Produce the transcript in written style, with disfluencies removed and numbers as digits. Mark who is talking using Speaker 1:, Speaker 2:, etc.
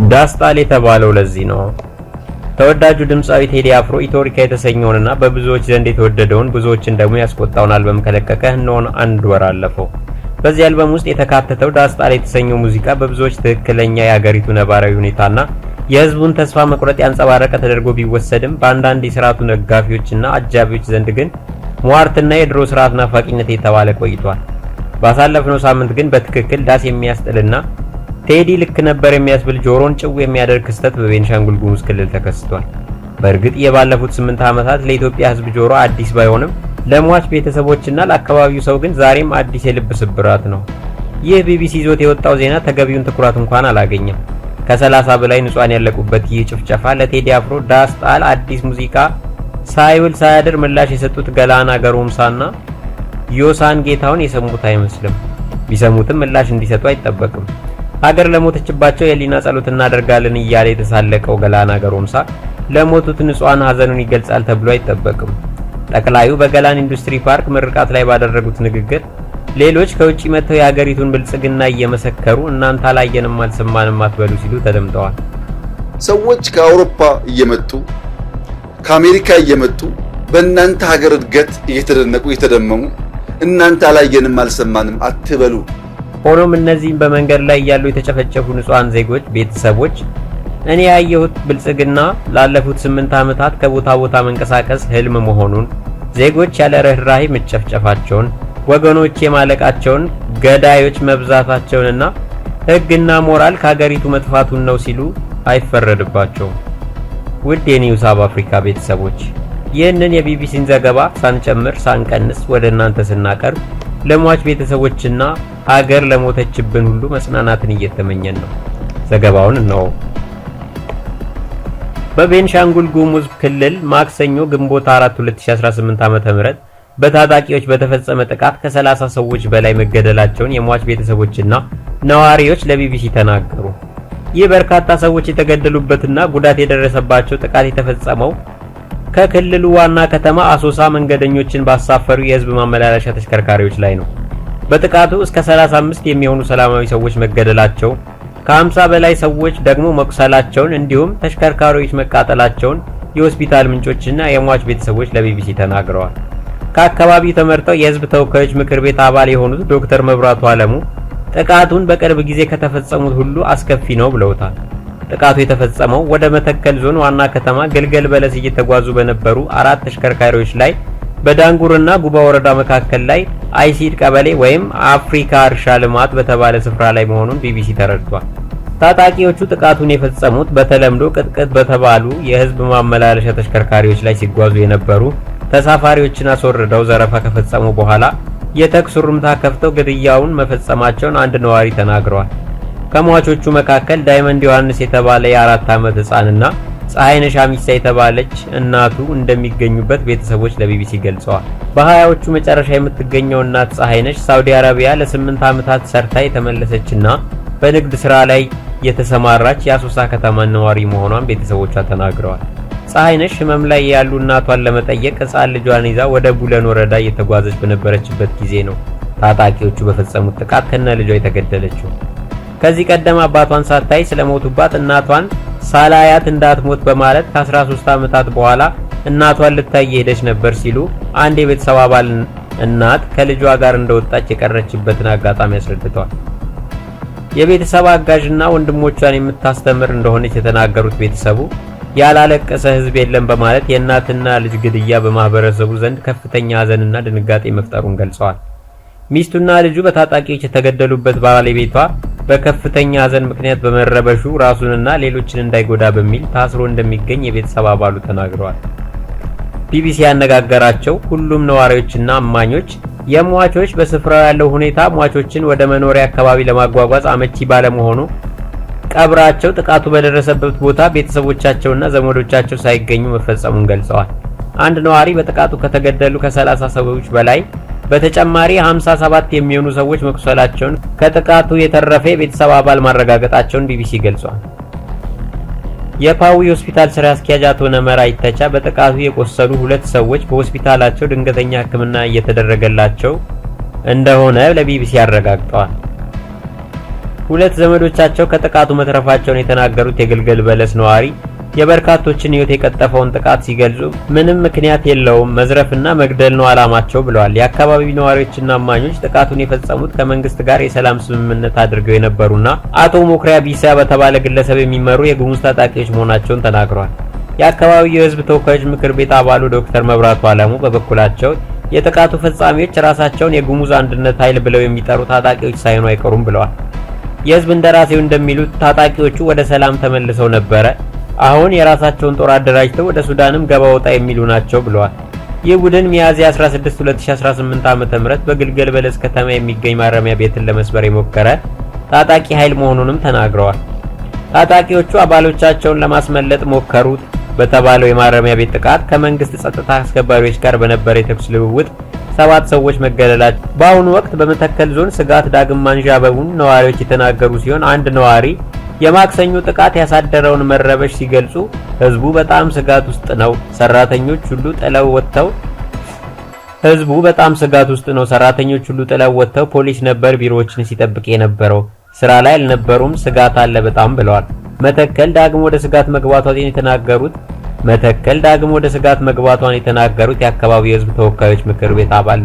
Speaker 1: ዳስ ጣል የተባለው ለዚህ ነው። ተወዳጁ ድምፃዊ ቴዲ አፍሮ ኢቶሪካ የተሰኘውንና በብዙዎች ዘንድ የተወደደውን፣ ብዙዎችን ደግሞ ያስቆጣውን አልበም ከለቀቀ እነሆ አንድ ወር አለፈው። በዚህ አልበም ውስጥ የተካተተው ዳስ ጣል የተሰኘው ሙዚቃ በብዙዎች ትክክለኛ የአገሪቱ ነባራዊ ሁኔታና የሕዝቡን ተስፋ መቁረጥ ያንጸባረቀ ተደርጎ ቢወሰድም፣ በአንዳንድ የስርዓቱ ደጋፊዎችና አጃቢዎች ዘንድ ግን ሟርትና የድሮ ስርዓት ናፋቂነት የተባለ ቆይቷል። ባሳለፍነው ሳምንት ግን በትክክል ዳስ የሚያስጥልና ቴዲ ልክ ነበር የሚያስብል፣ ጆሮን ጭው የሚያደርግ ክስተት በቤንሻንጉል ጉሙዝ ክልል ተከስቷል። በእርግጥ የባለፉት 8 ዓመታት ለኢትዮጵያ ሕዝብ ጆሮ አዲስ ባይሆንም፣ ለሟች ቤተሰቦችና ለአካባቢው ሰው ግን ዛሬም አዲስ የልብ ስብራት ነው። ይህ ቢቢሲ ይዞት የወጣው ዜና ተገቢውን ትኩረት እንኳን አላገኘም። ከ30 በላይ ንጹሃን ያለቁበት ይህ ጭፍጨፋ ለቴዲ አፍሮ ዳስ ጣል አዲስ ሙዚቃ ሳይውል ሳያድር ምላሽ የሰጡት ገላና ገሮምሳና ዮሳን ጌታውን የሰሙት አይመስልም። ቢሰሙትም ምላሽ እንዲሰጡ አይጠበቅም። ሀገር ለሞተችባቸው የህሊና ጸሎት እናደርጋለን እያለ የተሳለቀው ገላና ገሮምሳ ለሞቱት ንጹሃን ሀዘኑን ይገልጻል ተብሎ አይጠበቅም። ጠቅላዩ በገላን ኢንዱስትሪ ፓርክ ምርቃት ላይ ባደረጉት ንግግር ሌሎች ከውጭ መጥተው የሀገሪቱን ብልጽግና እየመሰከሩ እናንተ አላየንም አልሰማንም አትበሉ ሲሉ ተደምጠዋል።
Speaker 2: ሰዎች ከአውሮፓ እየመጡ፣ ከአሜሪካ እየመጡ፣ በእናንተ ሀገር እድገት እየተደነቁ፣ እየተደመሙ፣ እናንተ አላየንም አልሰማንም አትበሉ።
Speaker 1: ሆኖም እነዚህም በመንገድ ላይ እያሉ የተጨፈጨፉ ንጹሃን ዜጎች ቤተሰቦች እኔ ያየሁት ብልጽግና ላለፉት 8 ዓመታት ከቦታ ቦታ መንቀሳቀስ ህልም መሆኑን፣ ዜጎች ያለ ርህራሄ መጨፍጨፋቸውን፣ ወገኖች የማለቃቸውን፣ ገዳዮች መብዛታቸውንና ህግና ሞራል ከሀገሪቱ መጥፋቱን ነው ሲሉ አይፈረድባቸውም። ውድ የ News Hub Africa ቤተሰቦች፣ ይህንን የቢቢሲን ዘገባ ሳንጨምር ሳንቀንስ ወደ እናንተ ስናቀርብ ለሟች ቤተሰቦችና ሀገር ለሞተችብን ሁሉ መጽናናትን እየተመኘን ነው። ዘገባውን እነሆ። በቤንሻንጉል ጉሙዝ ክልል ማክሰኞ ግንቦት 4 2018 ዓ.ም በታጣቂዎች በተፈጸመ ጥቃት ከ30 ሰዎች በላይ መገደላቸውን የሟች ቤተሰቦችና ነዋሪዎች ለቢቢሲ ተናገሩ። ይህ በርካታ ሰዎች የተገደሉበትና ጉዳት የደረሰባቸው ጥቃት የተፈጸመው ከክልሉ ዋና ከተማ አሶሳ መንገደኞችን ባሳፈሩ የህዝብ ማመላለሻ ተሽከርካሪዎች ላይ ነው። በጥቃቱ እስከ 35 የሚሆኑ ሰላማዊ ሰዎች መገደላቸው፣ ከ50 በላይ ሰዎች ደግሞ መቁሰላቸውን እንዲሁም ተሽከርካሪዎች መቃጠላቸውን የሆስፒታል ምንጮችና የሟች ቤተሰቦች ለቢቢሲ ተናግረዋል። ከአካባቢው ተመርጠው የህዝብ ተወካዮች ምክር ቤት አባል የሆኑት ዶክተር መብራቱ አለሙ ጥቃቱን በቅርብ ጊዜ ከተፈጸሙት ሁሉ አስከፊ ነው ብለውታል። ጥቃቱ የተፈጸመው ወደ መተከል ዞን ዋና ከተማ ግልገል በለስ እየተጓዙ በነበሩ አራት ተሽከርካሪዎች ላይ በዳንጉርና ጉባ ወረዳ መካከል ላይ አይሲድ ቀበሌ ወይም አፍሪካ እርሻ ልማት በተባለ ስፍራ ላይ መሆኑን ቢቢሲ ተረድቷል። ታጣቂዎቹ ጥቃቱን የፈጸሙት በተለምዶ ቅጥቅጥ በተባሉ የህዝብ ማመላለሻ ተሽከርካሪዎች ላይ ሲጓዙ የነበሩ ተሳፋሪዎችን አስወርደው ዘረፋ ከፈጸሙ በኋላ የተኩስ ሩምታ ከፍተው ግድያውን መፈጸማቸውን አንድ ነዋሪ ተናግረዋል። ከሟቾቹ መካከል ዳይመንድ ዮሐንስ የተባለ የ4 ዓመት ህፃንና ፀሐይነሽ አሚሳ የተባለች እናቱ እንደሚገኙበት ቤተሰቦች ለቢቢሲ ገልጸዋል። በ20ዎቹ መጨረሻ የምትገኘው እናት ፀሐይነሽ ሳውዲ አረቢያ ለ8 ዓመታት ሰርታ የተመለሰችና በንግድ ስራ ላይ የተሰማራች የአሶሳ ከተማ ነዋሪ መሆኗን ቤተሰቦቿ ተናግረዋል። ፀሐይነሽ ህመም ላይ ያሉ እናቷን ለመጠየቅ ህፃን ልጇን ይዛ ወደ ቡለን ወረዳ እየተጓዘች በነበረችበት ጊዜ ነው ታጣቂዎቹ በፈጸሙት ጥቃት ከነ ልጇ የተገደለችው። ከዚህ ቀደም አባቷን ሳታይ ስለሞቱባት እናቷን ሳላያት እንዳትሞት በማለት ከ13 ዓመታት በኋላ እናቷን ልታይ እየሄደች ነበር ሲሉ አንድ የቤተሰብ አባል እናት ከልጇ ጋር እንደወጣች የቀረችበትን አጋጣሚ አስረድተዋል። የቤተሰብ አጋዥና ወንድሞቿን የምታስተምር እንደሆነች የተናገሩት ቤተሰቡ ያላለቀሰ ሕዝብ የለም በማለት የእናትና ልጅ ግድያ በማህበረሰቡ ዘንድ ከፍተኛ ሀዘንና ድንጋጤ መፍጠሩን ገልጸዋል። ሚስቱና ልጁ በታጣቂዎች የተገደሉበት ባለቤቷ በከፍተኛ ሀዘን ምክንያት በመረበሹ ራሱንና ሌሎችን እንዳይጎዳ በሚል ታስሮ እንደሚገኝ የቤተሰብ አባሉ ተናግረዋል። ቢቢሲ ያነጋገራቸው ሁሉም ነዋሪዎችና እማኞች የሟቾች በስፍራው ያለው ሁኔታ ሟቾችን ወደ መኖሪያ አካባቢ ለማጓጓዝ አመቺ ባለመሆኑ ቀብራቸው ጥቃቱ በደረሰበት ቦታ ቤተሰቦቻቸውና ዘመዶቻቸው ሳይገኙ መፈጸሙን ገልጸዋል። አንድ ነዋሪ በጥቃቱ ከተገደሉ ከ30 ሰዎች በላይ በተጨማሪ 57 የሚሆኑ ሰዎች መቁሰላቸውን ከጥቃቱ የተረፈ የቤተሰብ አባል ማረጋገጣቸውን ቢቢሲ ገልጿል። የፓዊ ሆስፒታል ስራ አስኪያጅ አቶ ነመራ ይተቻ በጥቃቱ የቆሰሉ ሁለት ሰዎች በሆስፒታላቸው ድንገተኛ ሕክምና እየተደረገላቸው እንደሆነ ለቢቢሲ አረጋግጠዋል። ሁለት ዘመዶቻቸው ከጥቃቱ መትረፋቸውን የተናገሩት የግልገል በለስ ነዋሪ የበርካቶችን ሕይወት የቀጠፈውን ጥቃት ሲገልጹ ምንም ምክንያት የለውም፣ መዝረፍና መግደል ነው ዓላማቸው ብለዋል። የአካባቢው ነዋሪዎችና አማኞች ጥቃቱን የፈጸሙት ከመንግስት ጋር የሰላም ስምምነት አድርገው የነበሩና አቶ ሞክሪያ ቢሳ በተባለ ግለሰብ የሚመሩ የጉሙዝ ታጣቂዎች መሆናቸውን ተናግረዋል። የአካባቢው የሕዝብ ተወካዮች ምክር ቤት አባሉ ዶክተር መብራቱ አለሙ በበኩላቸው የጥቃቱ ፈጻሚዎች ራሳቸውን የጉሙዝ አንድነት ኃይል ብለው የሚጠሩ ታጣቂዎች ሳይሆኑ አይቀሩም ብለዋል። የህዝብ እንደራሴው እንደሚሉት ታጣቂዎቹ ወደ ሰላም ተመልሰው ነበረ። አሁን የራሳቸውን ጦር አደራጅተው ወደ ሱዳንም ገባ ወጣ የሚሉ ናቸው ብለዋል። ይህ ቡድን ሚያዝያ 16 2018 ዓ.ም በግልገል በለስ ከተማ የሚገኝ ማረሚያ ቤትን ለመስበር የሞከረ ታጣቂ ኃይል መሆኑንም ተናግረዋል። ታጣቂዎቹ አባሎቻቸውን ለማስመለጥ ሞከሩት በተባለው የማረሚያ ቤት ጥቃት ከመንግስት ጸጥታ አስከባሪዎች ጋር በነበረ የተኩስ ልውውጥ 7 ሰዎች መገደላቸው በአሁኑ ወቅት በመተከል ዞን ስጋት ዳግም ማንዣበቡን ነዋሪዎች የተናገሩ ሲሆን አንድ ነዋሪ የማክሰኞ ጥቃት ያሳደረውን መረበሽ ሲገልጹ ህዝቡ በጣም ስጋት ውስጥ ነው፣ ሰራተኞች ሁሉ ጥለው ወጥተው ህዝቡ በጣም ስጋት ውስጥ ነው፣ ሰራተኞች ሁሉ ጥለው ወጥተው ፖሊስ ነበር ቢሮዎችን ሲጠብቅ የነበረው፣ ስራ ላይ አልነበሩም፣ ስጋት አለ በጣም ብለዋል። መተከል ዳግም ወደ ስጋት መግባቷን የተናገሩት መተከል ዳግም ወደ ስጋት መግባቷን የተናገሩት የአካባቢው የህዝብ ተወካዮች ምክር ቤት አባል